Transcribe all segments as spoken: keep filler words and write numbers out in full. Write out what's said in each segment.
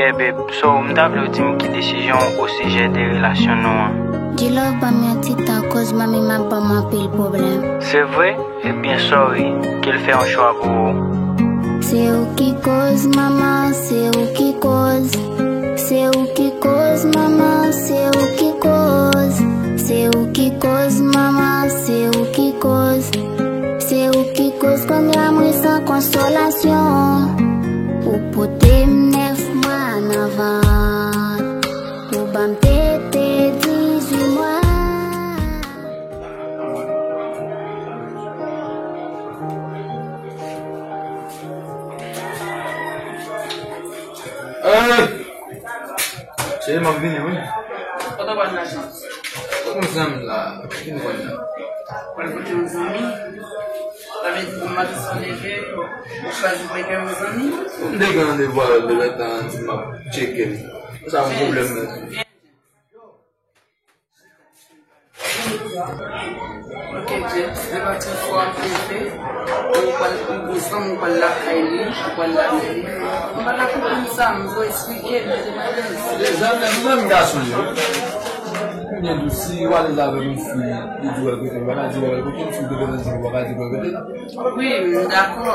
Hey babe, so m ta vle w di m ki desizyon w osijè de relasyon nou an. G-Love ban m yon ti tan koz manmi m ap ban m anpil pwoblèm. Se vre? Ebyen sorry, ke l fè yon chwa pou ou. Se ou ki koz manman, se ou ki koz. Se ou ki koz manman, se ou ki koz. Se ou ki koz manman, se ou ki koz. Se ou ki koz kounye a mwen san konsolasyon. Ou pote m nèf mwa nan vant. Ou ban m tete dizuit mwa. Hey! Cheri, m ap vini, wi. Kote w pral lajan? Kote yon zanmi la? Ki nou pral la? Pral kote yon zanmi? Sa vle di pou maten sa w leve, ou chwazi pran kè yon zanmi? M te gen randevou avè l depi lontan, di m ap tcheke l. Sa yon pwoblèm nan. Ok, James, depi yon fwa w te fè, ou pral pou gwo zanmi, ou pral lakay li, ou pral lakay li. M pa ta konprann sa, m bezwen eksplike m, se pa James. Se zanmi m, menm gason yo. Kounye a tou, si w alèz avèk yon fi, li di w al kote l, ou pa ka di w al kote l, si w te bezwen di l, ou pa ka di w al kote l. Wi, m dakò.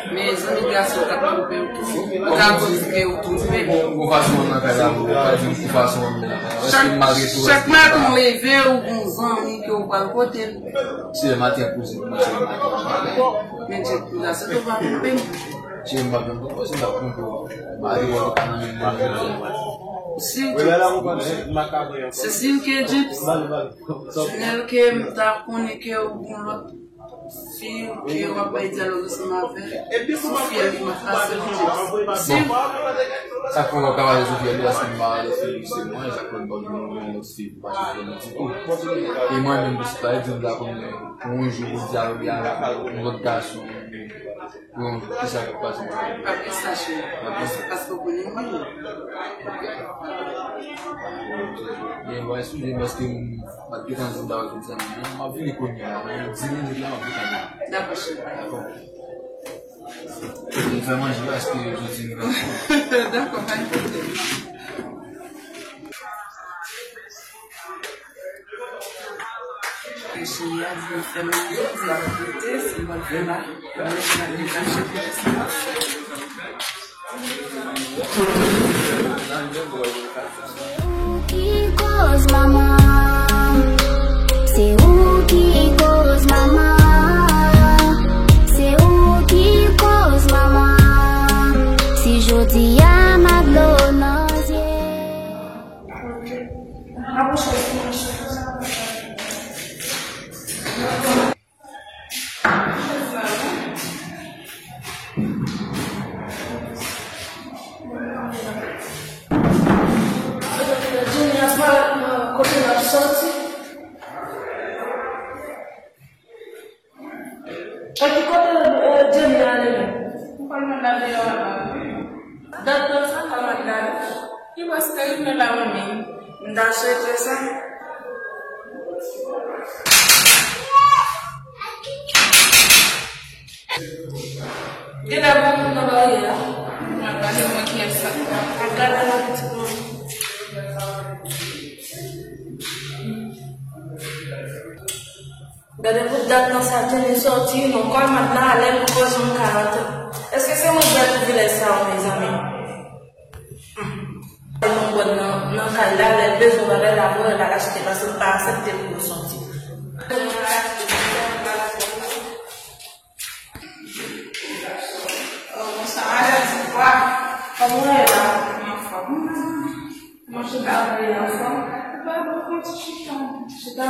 Men zanmi gason w t ap twonpe w tou. Ou ka konn ke ou twonpe. Bon, bon fason w nan kay la, ou pa di m ki fason w nan kay la. Èske m maltrete w? Chak maten w leve, ou gon zanmi ke w pral kote l. Si lè maten koze pou mwen, se lè maten w pale. Men James, m ta swete w pa twonpe m. Cheri, m pa twonpe w, si m t ap twonpe w, m pa di w pa nan menm mwen. Si w di, se si w ke James. Janèl ke m ta konnen ke ou gon lòt fi ke w ap bay dyalòg ansanm avè l. Sou fi a li m ap pase pou James. Si w Sa k fè w ap pale sou fi a li, paske m pa wè lòt fi, se mwen, sa k fè m pa gen lòt fi pou pase sou li ditou. E mwen menm tou, si pa egzanp, la konn pou yon jou pou dyaloge avèk yon lòt gason, pou yon jou, kisa k ap pase? Pa gen sa, cheri. Pa gen sa. Paske w konnen mwen. Ok. Byen, mwen eskize m paske m pa t gentan di m ta wè tout zanmi m. M ap vini kounye a, nan di minit la, m ap vini. Dakò, cheri. Dakò. Nou fè manje paske jodi nou la. Dakò, pa gen pwoblèm. Cheri a di nou fè manje, di nou goute, se mwen k fè la. Mwen k fè la. Se ou ki koz manman. Se ou ki koz manman. Se ou ki koz manman. Si jodi a m a dlo nan zye. Junior pa kote l ap sòti. E ki kote, eh, Jenny ale menm? Ou pral mande l deyò la. Dat nan sa, pral mande l ale. Li prèske rive la, manmi. M ta swete sa. Gen de moun nan baryè a. Mwen pa gen mwen kiyès sa. Ap gade nan pitit mwen. Gade pou dat nan sa Jenny sòti, non, kòl mat la alè pou koz yon karant. Èske se mwen k bay privilèj sa yo, mezanmi? Yon bòn nan, nan kay la, lè l bezwen bagay la, pou l al achte, paske m pa aksepte pou yo sòti. Oh, bonswa, madanm Dibwa. Kòman w ye la? Anfòm. Manje pa vle anfòm. Ou pa bon fè ti chita. Chita.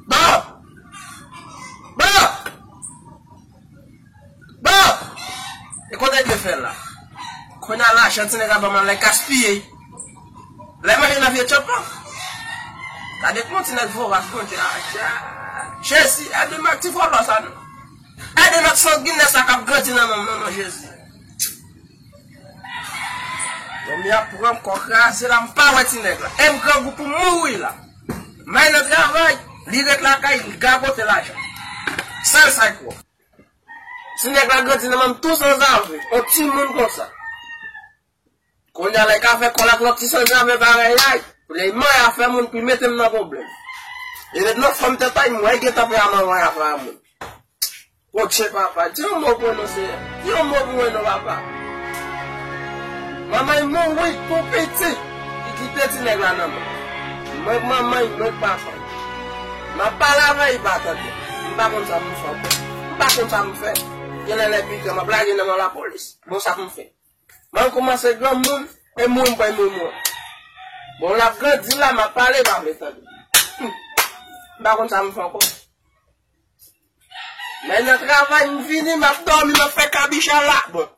Bon! Bon! Bon! E kote dwe fè la? Kounye a lajan ti nèg la ban m la, l gaspiye. Lè manje nan vye tchòp la. Gade kòman ti nèg voras, Bondye, a, a, Jezi, ede m ak ti vòlò sa non. Gade lòt sanginè sa k ap grandi nan men m nan non Jezi. Zanmi ap pran m kò kraze la, m pa wè ti nèg la. E m grangou pou m mouri la. M al nan travay, li ret lakay, li gagote lajan. Sèl sa k wè. Ti nèg la grandi nan men m tou sanzave. On timoun konsa. Kounye a lè l ka fè kòl ak lòt ti sanzave parèy la, lè manyen afè moun pou l mete m nan pwoblèm. E lè lòt fanm tèt ay mwen gentan pè a manyen afè a moun. Bondye papa, di yon mo pou mwen non Seyè. Di yon mo pou mwen non papa. Manman mouri tou piti. Li kite ti nèg la nan men m. Mwen k manman, mwen k papa. M ap pale avè l, li pa tande. M pa konn sa pou m fè ankò. M pa konn sa pou m fè. Genlè lè pikan, m ap lage nan men lapolis. Bon, sa pou m fè. Mwen kòmanse granmoun, e mouri m pral mouri mwen. Bon, l ap grandi la, m ap pale, pa vle tande. Hmm. M pa konn sa m fè ankò. Men nan travay, m vini, m ap dòmi, m ap fè kabicha la. Bon.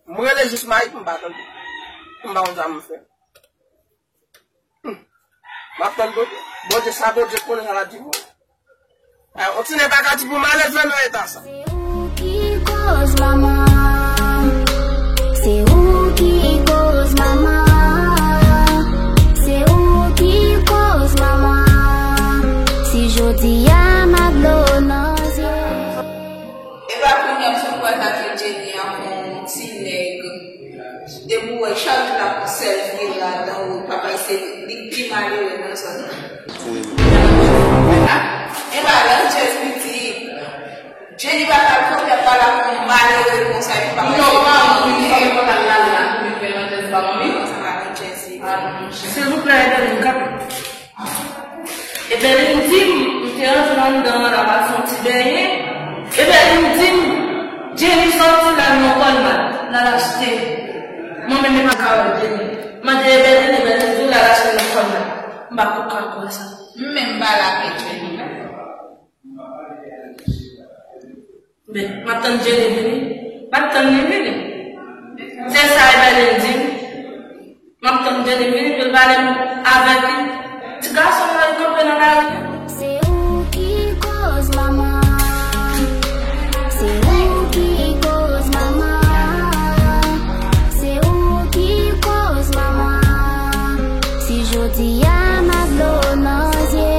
M rele jis mari m, m pa tande. M pa konn sa m fè. Hmm. M ap tann Bondye. Bondye sa, Bondye konnen sa l ap di pou mwen. Eh, on ti nèg pa ka di pou malèz nan eta sa. Se ou ki koz manman. Se ou ki koz manman. Se ou ki koz manman. Si jodi a m ap dlo nan zye. E pa kounye a m sot wè sa ke Jenny an kon ti nèg. Depi w wè chak jou l ap sèvi ladan w, papa se li k pi malere nan zòn nan. E pa la, Jess piti. Jenny pa ka kanpe ap pale ak yon malere konsa, epi papa se li k pi malere. Non, pa moun, li fòk li pa ka lal la, pou li fè malèz pa moun. Sa pa Jess li. Silvouplè, ede m kanpe. Epi li di m, m te rantre anndan an la, m al fè yon ti benyen. Epi li di m, Jenny sòti la nan Walmart, l al achte. Mwen menm, m pa ka wè Jenny. Mande Ebeline, Ebeline di w l al achte nan Walmart. M pa ko ka kwè sa. M menm pa la avèk Jenny, non. Men, m ap tann Jenny vini. M ap tann li vini. Se sa Ebeline di m. M ap tann Jenny vini pou l pale m avèk li. Ti gason mwen kanpe nan lari. Se ou ki koz manman. Se ou ki koz manman. Se ou ki koz manman. Si jodi a m ap dlo nan zye.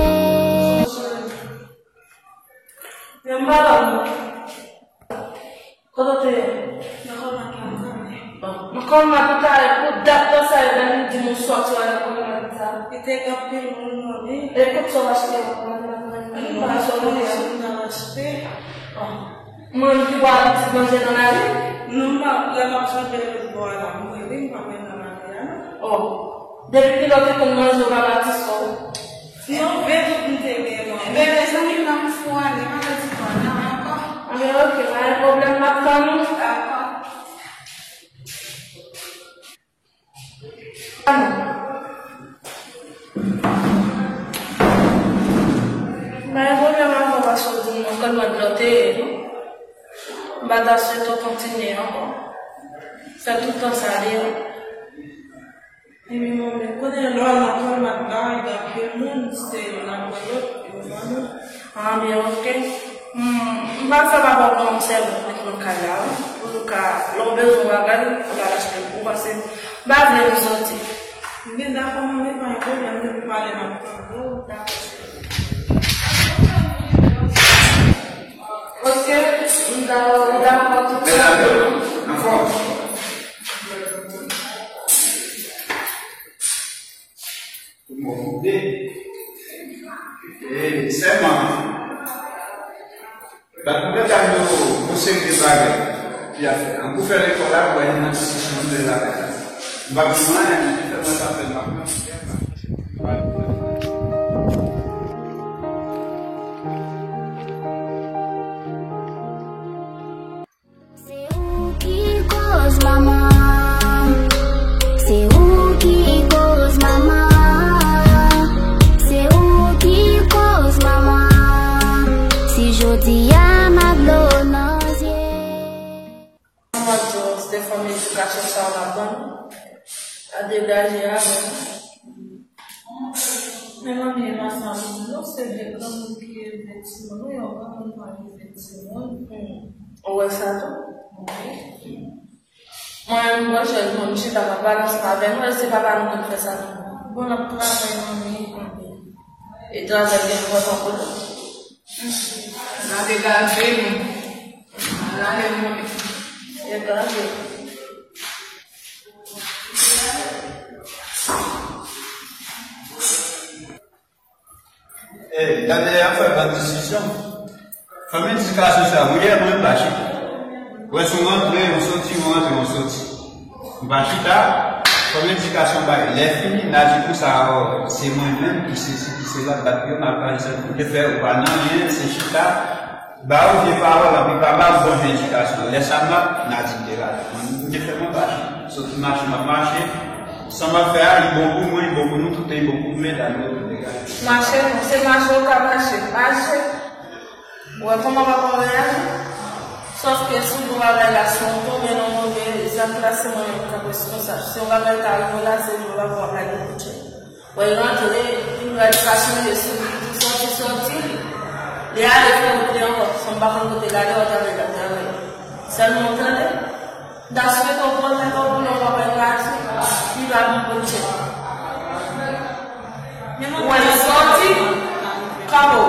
Men m pa la non. Kote w te ye? Nan Walmart la, m kanpe. Nan Walmart ou ta ye pou dat tan sa yo, lè m di m ou sòti w al nan Walmart sa. Li te gen anpil moun non li. E kot sa w achte yo? M pa sòti, m t al achte. Mwen ki ba pitit manje nan lari? Non, m pa, lè m ap sonje lòt bò a la, m rele, m pa menm nan lari a non. Oh. Depi kilè w te konn manje w pa bati sò w? Non, vle tout m te gen non. Bebe, zanmi m nan m fou ale, pa pèdi tan nan ankò. Anben, oke, pa gen pwoblèm, m ap tann ou. Dakò. Pa gen pwoblèm avè w paske w di m nan kòd mwen lè w te ye non. M pa ta swete w kontinye ankò. Fè tout tan sa deyò. Epi mwen menm, kote lè w al nan Walmart la, gen anpil moun, se youn apre lòt, yo vann ou. Ah, byen, oke. Hmm, m pa fè papa w pran yon sèvant met nan kay la, wi. Pou nou ka, lè w bezwen bagay, ou ka al achte l pou ou, paske m pa vle nou sòti. Byen, dakò, mwen menm, pa gen pwoblèm, depi w pale, m ap tande w, dakò. Oke, m dakò, m dakò, tout sa. Anfòm. Pou mwen koupe. E sèman. Bat pou medam yo, pou seri de bagay ki ap fè. An pou fè lekòl la, pou al nan sesyon de la. M pa bezwen anyen, fè mwen sa fè m pa pran. Se ou ki koz manman. Se ou ki koz manman. Se ou ki koz manman. Si jodi a m ap dlo nan zye. Manman Jones, de fanmi edikasyon sa w la ban nou. A degaje avè nou. Men manmi, e pa sa menm non, se de granmoun ki elve timoun, wi, yon granmoun pa elve timoun. Hmm. Ou wè sa tou? Wi. Mwen menm, mwen jwenn pou m chita, m ap pale ansanm avè nou, èske papa nou konn fè sa tou? Bon, l ap travay, manmi, e travay li enpòtan pou nou. Gade, gade nou. Gade nou. E gade. E, gade, y ap fè bann diskisyon. Fanm edikasyon sa, mwen, mwen pa chita. Wè, si w rantre, yon soti, yon rantre, yon soti. M pa chita, fanm edikasyon bay. Lè fini, n a di konsa, o, se mwen menm ki sesi, ki sela, bat pye, m ap pale sèl pou te fè, ou pa nan anyen, se chita. Ba ou vye pawòl, anpi pa ba ou bon jan edikasyon. Lè sa m ap, n a di m te rate. Mwen, m te fè mwen mache. Soti mache, m ap mache. Sa m ap fè a, li bon pou mwen, li bon pou nou tout, li bon pou nou, medam yo, tout degaj. Mache, non, se mache ou ka mache. Mache. Ou wè kòman papa w reyaji? Sòf ke si w di bagay la, si w tonbe nan move zak la, se mwen menm k ap responsab. Si yon bagay ka rive w la, se jodi a pou w ap lage kout chen. Wè, l rantre, li pral pa chanje sou li, tou sòti, sòti. Li ale fè wout li ankò, san m pa konn kote l ale, w ap gade l ap travay. Sèlman w tande, m ta swete w pran tèt w pou yon bagay grati, li pa bon pou l tchèk. Ou wè l sòti, kòb ou,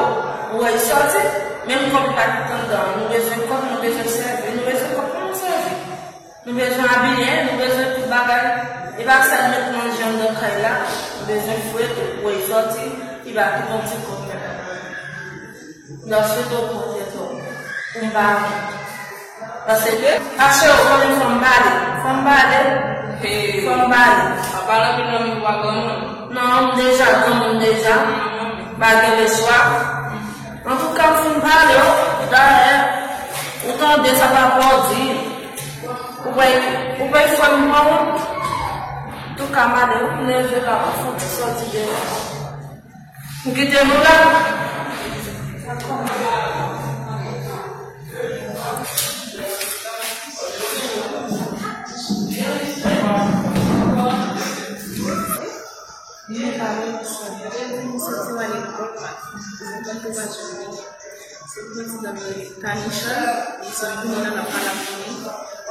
ou wè l sòti, menm kòb li pa t anndan, nou bezwen kòb, nou bezwen sèvi, nou bezwen kòb pou nou sèvi. Nou bezwen abiye, nou bezwen tout bagay. E pa sèl met manje anndan kay la, nou bezwen fouye tou. Wè, sòti, li pa kite yon ti kòb menm. Nan sou do pran tèt ou, pou m pa wont. Paske, mache, ou konnen fò m pale. Fò m pale. Fò m pale. Pa pale anpil non, men ou pa granmoun. Non, m deja granmoun deja. M pa gen lechwa. Antouka, m fin pale, o. Dayè, ou tande sa papa w di. Ou pa, ou pa fè m pran wont. Antouka, m ale, wi, m leve la, m ap fè yon ti sòti deyò. M kite nou la. Se pwenti dan mwen Tanisha, li sot kounye a l ap pale ak mwen.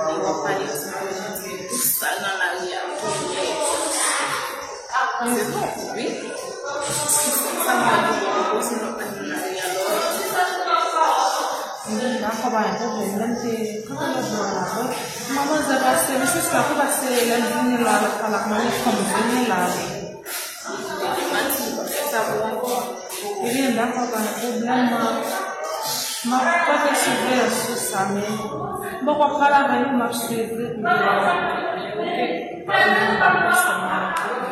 Li w ap pale ti mwen jan di tout sa nan lari a. Se bon, wi. Sa mwen di pou ou, si nou pa nan lari a, lò. Wi, dakò, pa gen pwoblèm. Lè m te kanpe lòt bò a la, wi. Manmanzè pase, misye sa tou pase, lè l vini la, l ap pale ak mwen, li fè m vini la, wi. Ebyen, dakò, pa gen pwoblèm, m ap, m ap pote siveyans sou sa, men m poko pral avè nou, m ap swiv li pou m te wè. Oke, pa gen pwoblèm, m ap ansanm avè w.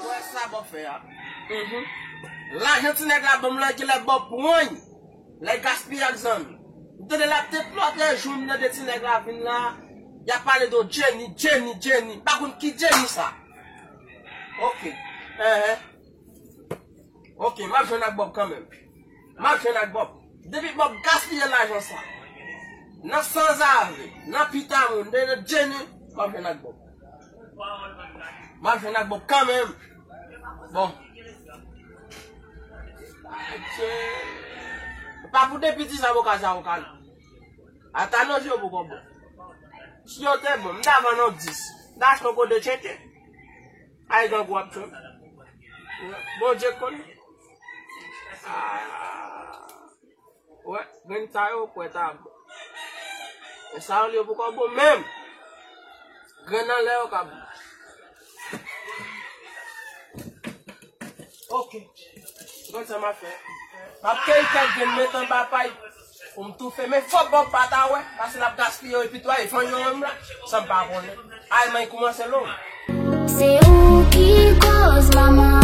Wè sa Bòb fè a. Mhm. Lajan ti nèg la ban m lan, genlè Bòb pran l. Lè gaspiye ak zanmi. M tande l ap deplòte jou, m tande ti nèg la vin la. Y ap pale de Jenny, Jenny, Jenny. M pa konn ki Jenny sa. Oke. Enhen. Oke, m ap jwenn ak Bòb kanmenm. M ap jwenn ak Bòb. Depi Bòb gaspiye lajan sa. Nan sanzave, nan pita moun, nan Jenny, m ap jwenn ak Bòb. M ap jwenn ak Bòb kanmenm. Bon. Adje. Pa pou de piti zawoka, zawoka, non. Ata non, je yo poko bon. Si yo te bon, m ta vann yon dis. M ta achte yon po de tchentche. Ay, grangou ap tchon. Bondye konnen. Ah. Wè, grenn sa yo kwè ta bon. Men sa yo li yo poko bon menm. Grenn anlè yo ka bon. Oke. Gad sa m ap fè. M ap keyi kèk grenn met anba pay pou m toufe. Men fò Bòb pa ta wè, paske l ap gaspiye yo epi tou ay fann yo menm la. Sa m pa konnen. Ay, men koumanse long. Se ou ki koz, manman.